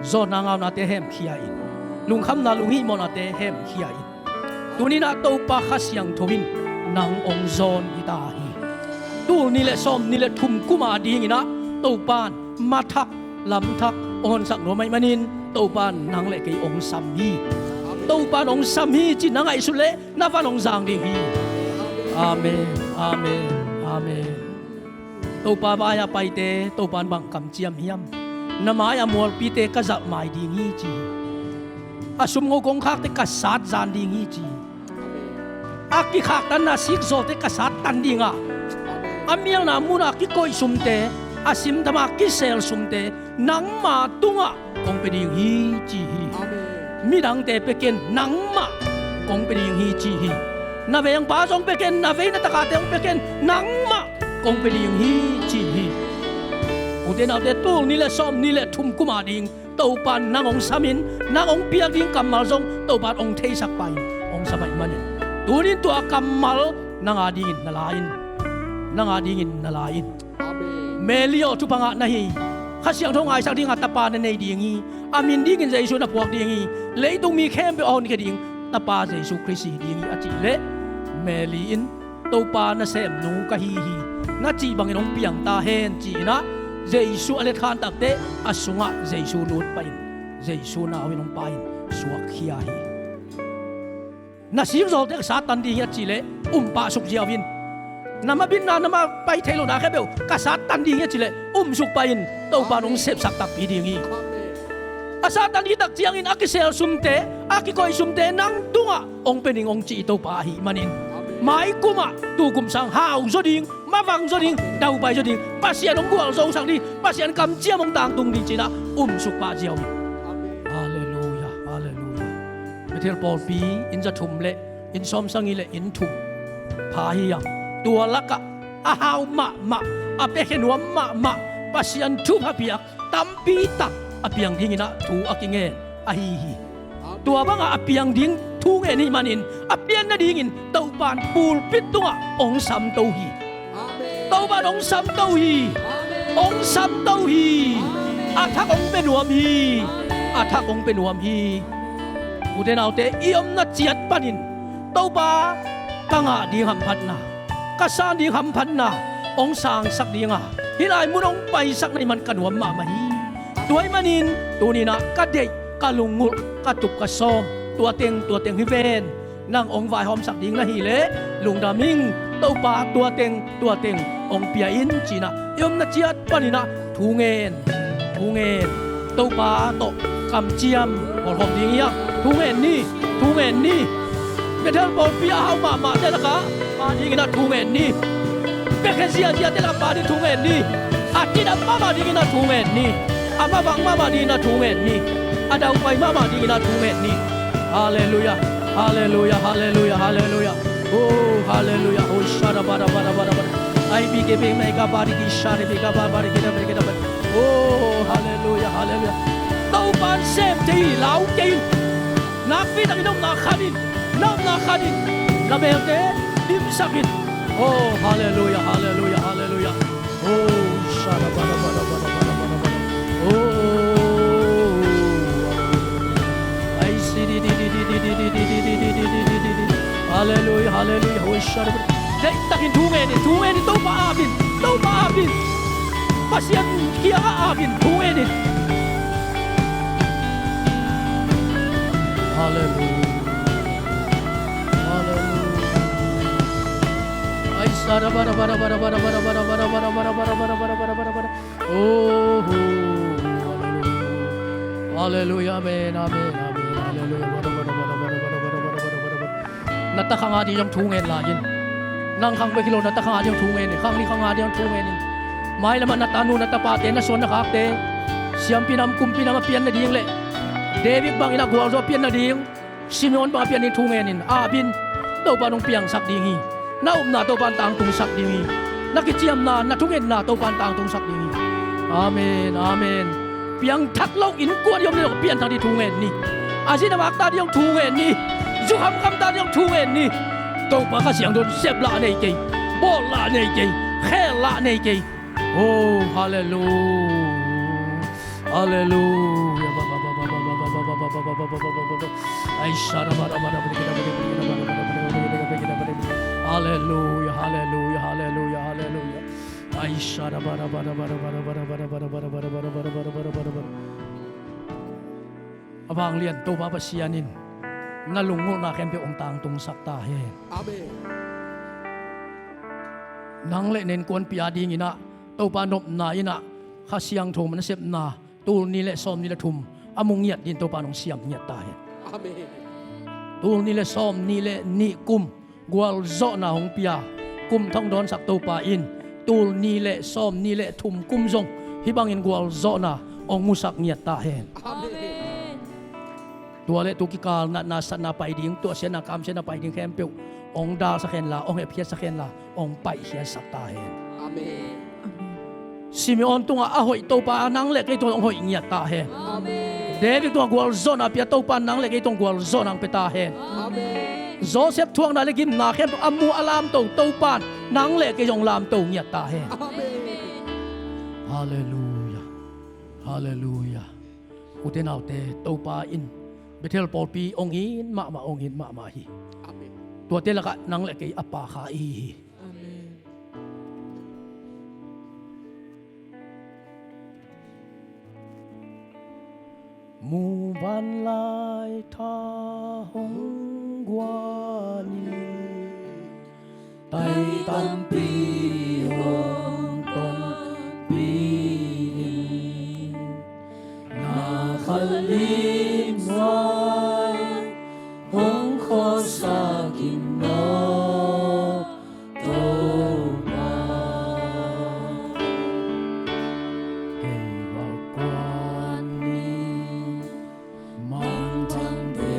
Zawnna ngaunate hemkhia in. Lungkhamna lunghihmawhnate hemkhia in. Tuninah Topa Kha Siangtho in nang hong zawn hi ta hi. Tul nih le sawm nih le thum kum a dinginah Topa in mathak lamthak hong honsak nuam ahih manin Topa in nang le kei hong sam hi. Topa in hong sam hi ci na ngaihsut leh na van hong zang ding hi. Amen, amen, amen. Topa vai-ah paite Topa in bang kamciam hiam? Na mai-ah mualpite ka zalh mai ding hi ci hi. A sumngo kongkhakte ka sat zan ding hi ci hi. A kikhaktanna sikzawlte ka sattan ding a, a mialna muna kikoih sumte, a simthama kisel sumte nangma tungah kong pia ding hi ci hi. Midangte pia ken, nangmah kong pia ding hi ci hi. Na vengpa zong pia ken, na vei na takate zong pia ken, nangmah kong pia ding hi ci hi. Ute naute, tul nih le sawm nih le thum kum a ding Topa in nang hong samin, nang hong piak ding kammal zong Topa in hong theisak pah in, hong sa pah ahih manin tunin tua kammal nang a dingin na la in, nang a dingin na la in. Meli aw, thupha ngah na hi. Kha Siangtho ngaisak dinga tapa na nei ding hi. A min dingin Jesu na phuak ding hi. Leitung mi khempeuh a honkhia ding tapa Jesu Khrist hi ding hi a cih leh Meli in Topa nasemnu ka hi hi, na cih bangin hong piang ta hen ci-inah Jesu a letkhan takteh a sungah Jesu lut pahin Jesu nau in hong pai-in suakkhia hi. Na sikzawlte ka sattan ding hi a cih leh um pah suk ziau in. Na mabitna, na mapai thei lohna khempeuh ka sattan ding hi a cih leh um suk pah in, Topa in hong sepsak takpi ding hi. A sattan hi tak ciangin a kisel sumte, a kikoih sumte nang tungah hong pia ding hong ci i Topa ahih manin, maikumah tukum sang hau zaw ding, mavang zaw ding, daupai zaw ding, Pasian hong gualzosak ding, Pasian kamciam hong tangtung ding ci-inah um suk pah ziau hi. Halleluia, halleluia. Bethel pawlpi inn za thum le inn sawmsagih le inn thum pha hi hang. Tua lakah a hau mahmah, a piakhia nuam mahmah, Pasian thupha piak tampi tak a piang dinginah thu a kingen ahi hi. Tua bangah a piang ding thu ngen ahih manin a pian nadingin Topa in pulpit tungah hong samto hi. Topa in hong samto hi. Hong samto hi. A thak hong pia nuam hi. A thak hong pia nuam hi. Ute naute, i omna ciat panin Topa ka ngah ding hamphatna, ka san ding hamphatna hong sangsak dinga hih lai mun hong paisak na hih man ka nuam mahmah hi. Tua ahih manin tuninah ka deih, ka lunggulh, ka tup ka sawm, tua teng tua teng hi ven. Nang hong vaihawmsak ding na hih leh lungdam ing. Topa tua teng tua teng hong pia in ci-inah i omna ciat paninah thu ngen, thu ngen. Topa tawh kamciam hawlkhawm ding hi hang. Thu ngen ni, thu ngen ni. Bethel pawlpi a hau mahmahte lakah dingin a thu ngen ni. Biakinn ziaziate lakah Pa ding thu ngen ni. A tina mahmah dingin a thu ngen ni. A mavang mahmah dingin a thu ngen ni. A daupai mahmah dingin a thu ngen ni. Halleluiah. Halleluiah. Halleluiah. Halleluiah. Oh, halleluiah. Oh, shada bada bada bada bada. Ai bi ke be mai ka ba di ki shada bi ka ba ba di ki da be ki da ba. Oh, halleluiah. Halleluiah. Topa'n sem thei hi, lau kei in. Nakpi takin omna khat in. Na omna khat in, na belte dimsak in. Oh, halleluiah, halleluiah, halleluiah. Oh, shada bada bada bada bada bada bada. Oh, ai si di di di di di di di di di di di di di di. Halleluiah, halleluiah. Oh, shada bada. Deihtakin thu ngen in, thu ngen in, Topa ap in, Topa ap in. Pasian kiangah ap in, thu ngen in. Halleluiah. Halleluiah. Ai, sada bada bada bada bada bada bada bada bada bada bada bada bada bada bada bada bada bada bada. Oh, halleluiah. Halleluiah. Amen. Amen. Amen. Halleluiah. Bada bada bada bada bada bada bada bada bada bada bada. Na ta khang a ding zong thu ngen lai in. Nang khang bek hi lo, na ta khang a ding zong thu ngen in. Khang nih khang nga ding zong thu ngen in. Mailamah na tanu na tapate, na suan na khakte siampi nam kumpi nam a pian nading le David bangin a gualzo a pian nading, Simeon bang a pian ding thu ngen in. Ap in, Topa nong piangsak ding hi. Na upna Topa in tangtungsak ding hi. Na kiciamna, na thungetna Topa in tangtungsak ding hi. Amen, amen. Piangthak lo innkuan i om le zong pianthak ding thu ngen ni. A zi na mangta ding zong thu ngen ni. Zu khamkhamta ding zong thu ngen ni. Topa Kha Siangtho in sep lah nei kei, bawl lah nei kei, khel lah nei kei. Oh, halleluiah. Halleluiah. Ai, shada bada bada bada bada bada bada bada bada bada bada. Halleluiah, halleluiah, halleluiah, halleluiah. Ai, shada bada bada bada bada bada bada bada bada bada bada bada bada bada bada bada. A vanglian Topa Pasian in na lunggulhna khempeuh hong tangtungsak ta hen. Amen. Nang le na innkuanpi a dingin ah Topa nopna in ah Kha Siangtho nasepna tul nih le sawmnih le thum a mu ngiat dingin Topa in hong siam ngiat ta hen. Amen. Tul nih le sawmnih le nih kum gualzawhna hong pia, kum thong dawnsak Topa in tul nih le sawmnih le thum kum zong hih bangin gualzawhna hong musak ngiat ta hen. Amen. Tua le tu kikal natna satna pai ding, tuahsiatna kamsiatna pai ding khempeuh hong dalsak hen la, hong hepkhiatsak hen la, hong paihkhiatsak ta hen. Amen. Simeon tungah a hoih Topa nang le kei tungah hong hoih ngiat ta hen. Amen. David tungah gualzawhna pia Topa nang le kei tungah gualzawhna hong pia ta hen. Amen. Joseph thuakna le gimna khempeuh a mu a lamto Topa nang le kei zong lamto ngiat ta hen. Amen. Halleluiah. Halleluiah. Ute naute, Topa in Bethel pawlpi hong it mahmah, hong it mahmah hi. Amen. Tuate lakah nang le kei a pa kha i hi hi. Amen. Muvanlai tha hong guan in, tai tampi hong tonpih in, na khalim nuai hong khuasak in aw Topa. Kei va kuan ni, mangthang te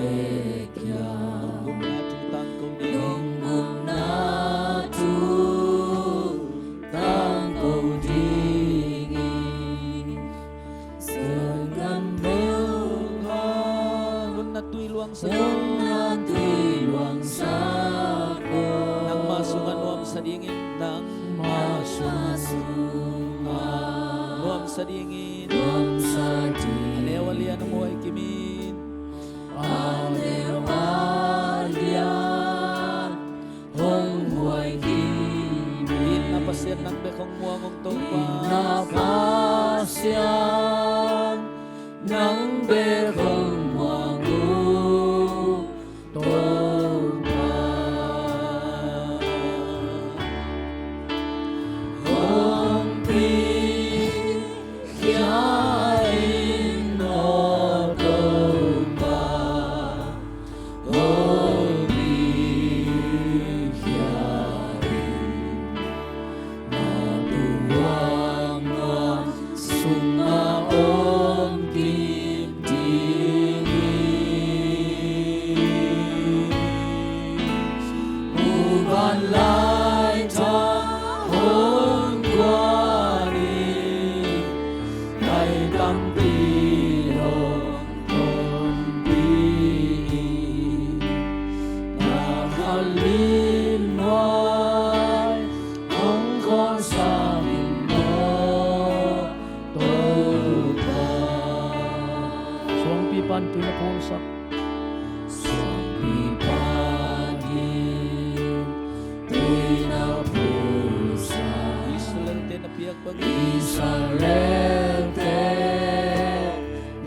kiang, nong gumna thu tangko ding, nong gumna thu tangko ding in. Siangtho nunna tui luangsak, nunna tui luangsak, nangmah sungah nuamsa dingin, nangmah sungah nuamsa dingin, nuamsa dingin. A neu a lian hong huai kim in, a neu a lian hong huai kim in. Itna Pasian nang bek hong muang ung Topa. Itna Pasian nang bek hong muang ung Topa. Hong pi khia in aw Topa, Pan tui na phulsak. Suangpi pan in tui na phulsak. Israel-te na piak bangin Israel-te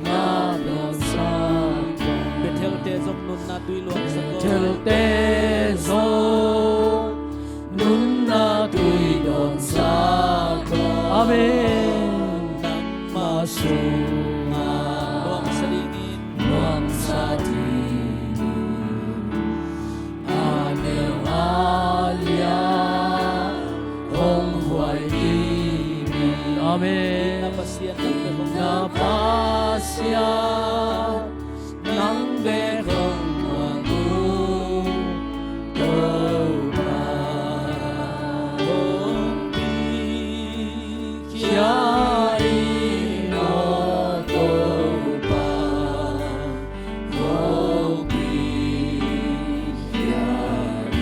na dawnsak. Bethel-te zong nunna tui luangsak. Bethel-te zong nunna tui dawnsak. Amen. Nangmah sungah luangsa dingin, luangsa dingin a neu a lian hong huai dingin. Amen. Na Pasian nang bek hong muang. Na Pasian nang bek hong muang uh, Topa. Hong pikhia in aw Topa, hong pikhia in.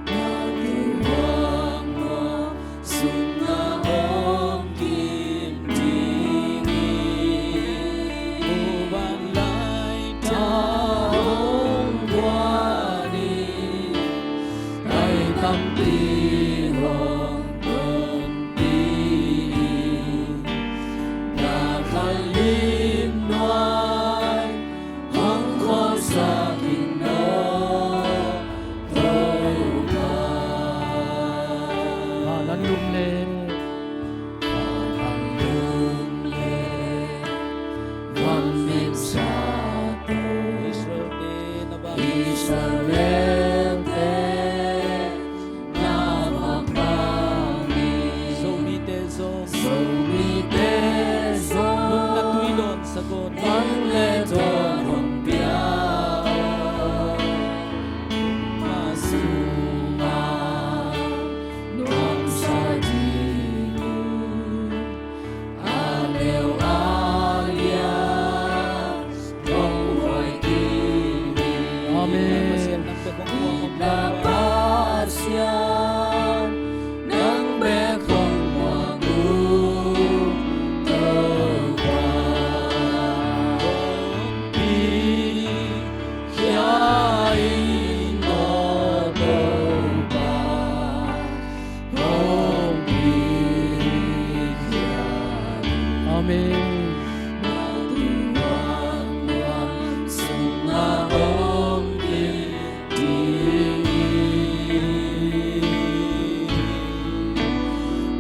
Na tui muangmuang sungah hong kim dingin, muvanlai tawh hong guan in, tai tampi hong tonpih in, na kha lim nuai hong khualsak in aw Topa. Vanlum le, vanlum le, vanmim sa tawh Israel-te na vak, Israel-te na vak bangin Zomite zong, Zomite zong nunna tui dawnsak un. Nang le thawn hong pia aw, nangmah sungah luangsa dingin, a neu a lian hong huai dingin. Amen. Na Pasian nang bek hong muang uh, Topa. Hong pikhia in aw Topa, hong pikhia in. Amen. Na tui muangmuang sungah hong kim dingin,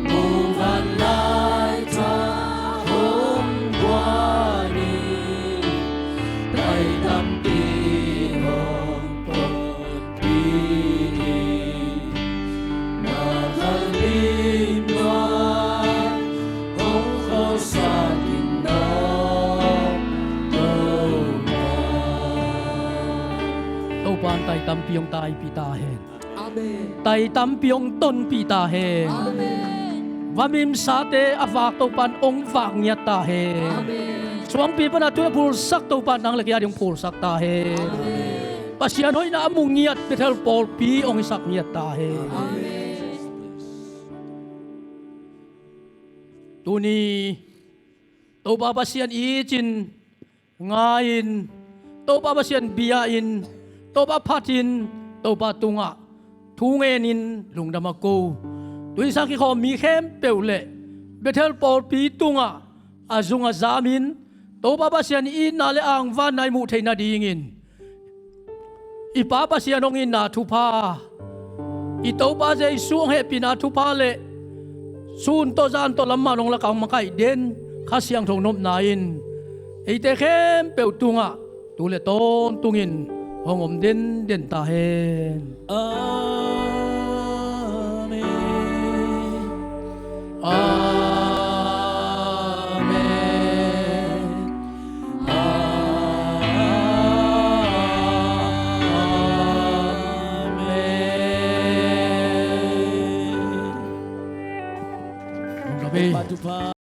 muvanlai tawh hong guan in, tai tampi hong tonpih in, na kha lim nuai hong khualsak in aw Topa. Topa in tai tampi hong taipih ta hen. Amen. Tai tampi hong tonpih ta hen. Amen. Vanmimsate a vak Topa in hong vak ngiat ta hen. Amen. Suangpi pan a tui a phulsak Topa in nang le kei a ding hong phulsak ta hen. Amen. Pasian hoihna a mu ngiat Bethel pawlpi hong hisak ngiat ta hen. Amen. Tuni Topa Pasian it in, ngai-in, Topa Pasian bia-in, Topa phatin, Topa tungah thu ngenin lungdam a ko, tuni sang kikhawm mi khempeuh le Bethel pawlpi tungah a zung a zamin Topa Pasian itna le angvanna i muh theih nadingin i Pa Pasian hong itna thupha, i Topa Jesu hong hehpihna thupha le sun tawh zan tawh lamman hong lakah hong makaih den Kha Siangtho nopna in eite khempeuh tungah tu le tawntungin hong om denden ta hen. Amen. Amen. Amen. Amen.